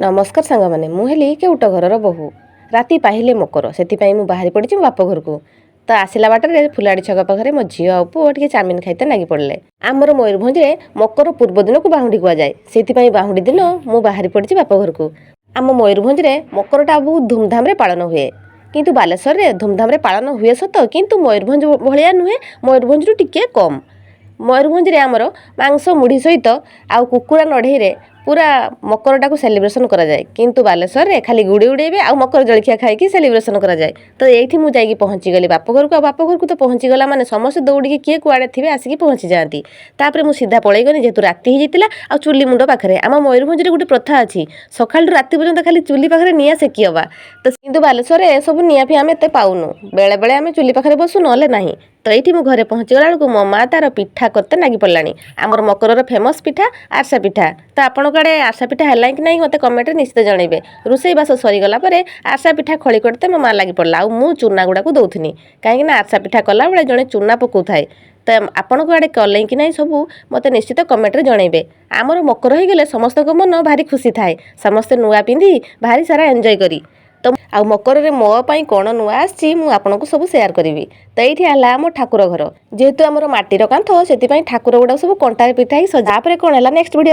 ନମସ୍କାର ସାଙ୍ଗମାନେ, ମୁଁ ହେଲି କେଉଟ ଘରର ବୋହୂ। ରାତି ପାହିଲେ ମକର, ସେଥିପାଇଁ ମୁଁ ବାହାରି ପଡ଼ିଛି ମୋ ବାପ ଘରକୁ। ତ ଆସିଲା ବାଟରେ ଫୁଲାଡ଼ି ଛକ ପାଖରେ ମୋ ଝିଅ ଆଉ ପୁଅ ଟିକେ ଚାଉମିନ ଖାଇତେ ଲାଗି ପଡ଼ିଲେ। ଆମର ମୟୂରଭଞ୍ଜରେ ମକର ପୂର୍ବ ଦିନକୁ ବାହୁଣ୍ଡି କୁହାଯାଏ। ସେଇଥିପାଇଁ ବାହୁଣ୍ଡି ଦିନ ମୁଁ ବାହାରି ପଡ଼ିଛି ବାପ ଘରକୁ। ଆମ ମୟୂରଭଞ୍ଜରେ ମକରଟା ବହୁତ ଧୁମଧାମରେ ପାଳନ ହୁଏ, କିନ୍ତୁ ବାଲେଶ୍ୱରରେ ଧୁମଧାମରେ ପାଳନ ହୁଏ ସତ, କିନ୍ତୁ ମୟୂରଭଞ୍ଜ ଭଳିଆ ନୁହେଁ, ମୟୂରଭଞ୍ଜରୁ ଟିକିଏ କମ୍। ମୟୂରଭଞ୍ଜରେ ଆମର ମାଂସ ମୁଢ଼ି ସହିତ ଆଉ କୁକୁଡ଼ା ନଢ଼େଇରେ ପୁରା ମକରଟାକୁ ସେଲିବ୍ରେସନ୍ କରାଯାଏ, କିନ୍ତୁ ବାଲେଶ୍ୱରରେ ଖାଲି ଗୁଡ଼ି ଉଡ଼େଇବେ ଆଉ ମକର ଜଳଖିଆ ଖାଇକି ସେଲିବ୍ରେସନ୍ କରାଯାଏ। ତ ଏଇଠି ମୁଁ ଯାଇକି ପହଞ୍ଚିଗଲି ବାପ ଘରକୁ। ଆଉ ବାପ ଘରକୁ ତ ପହଞ୍ଚିଗଲା ମାନେ ସମସ୍ତେ ଦୌଡ଼ିକି କିଏ କୁଆଡ଼େ ଥିବେ, ଆସିକି ପହଞ୍ଚି ଯାଆନ୍ତି। ତାପରେ ମୁଁ ସିଧା ପଳେଇଗଲି, ଯେହେତୁ ରାତି ହେଇଯାଇଥିଲା, ଆଉ ଚୁଲି ମୁଣ୍ଡ ପାଖରେ। ଆମ ମୟୂରଭଞ୍ଜରେ ଗୋଟେ ପ୍ରଥା ଅଛି, ସକାଳଠୁ ରାତି ପର୍ଯ୍ୟନ୍ତ ଖାଲି ଚୁଲି ପାଖରେ ନିଆଁ ସେକି ହେବା। ତ କିନ୍ତୁ ବାଲେଶ୍ୱରରେ ଏସବୁ ନିଆଁ ଫିଆଁ ଆମେ ଏତେ ପାଉନୁ। ବେଳେବେଳେ ଆମେ ଚୁଲି ପାଖରେ ବସୁ, ନହେଲେ ନାହିଁ। ତ ଏଇଠି ମୁଁ ଘରେ ପହଞ୍ଚିଗଲା ବେଳକୁ ମୋ ମା ତାର ପିଠା କରତେ ଲାଗି ପଡ଼ିଲାଣି। ଆମର ମକରର ଫେମସ୍ ପିଠା ଆରସା ପିଠା। ତ ଆପଣଙ୍କ ଆଡ଼େ ଆରସା ପିଠା ହେଲା କି ନାହିଁ, ମୋତେ କମେଣ୍ଟରେ ନିଶ୍ଚିତ ଜଣାଇବେ। ରୋଷେଇବାସ ସରିଗଲା ପରେ ଆରସା ପିଠା ଖଳି କରତେ ମୋ ମା ଲାଗି ପଡ଼ିଲା, ଆଉ ମୁଁ ଚୁନା ଗୁଡ଼ାକୁ ଦେଉଥିନି, କାହିଁକିନା ଆରସା ପିଠା କଲାବେଳେ ଜଣେ ଚୁନା ପକାଉଥାଏ। ତ ଆପଣଙ୍କ ଆଡ଼େ କଲେ କି ନାହିଁ ସବୁ, ମୋତେ ନିଶ୍ଚିତ କମେଣ୍ଟରେ ଜଣାଇବେ। ଆମର ମକର ହେଇଗଲେ ସମସ୍ତଙ୍କ ମନ ଭାରି ଖୁସି ଥାଏ। ସମସ୍ତେ ନୂଆ ପିନ୍ଧି ଭାରି ସାରା ଏନ୍ଜୟ କରି। ତ ଆଉ ମକରରେ ମୋ ପାଇଁ କ'ଣ ନୂଆ ଆସିଛି, ମୁଁ ଆପଣଙ୍କୁ ସବୁ ସେୟାର କରିବି। ତ ଏଇଠି ହେଲା ଆମ ଠାକୁର ଘର। ଯେହେତୁ ଆମର ମାଟିର କାନ୍ଥ, ସେଥିପାଇଁ ଠାକୁର ଗୁଡ଼ାକ ସବୁ କଣ୍ଟାରେ ପିଠା ହେଇ ସଜା। ତାପରେ କ'ଣ ହେଲା, ନେକ୍ସଟ ଭିଡ଼ିଓ।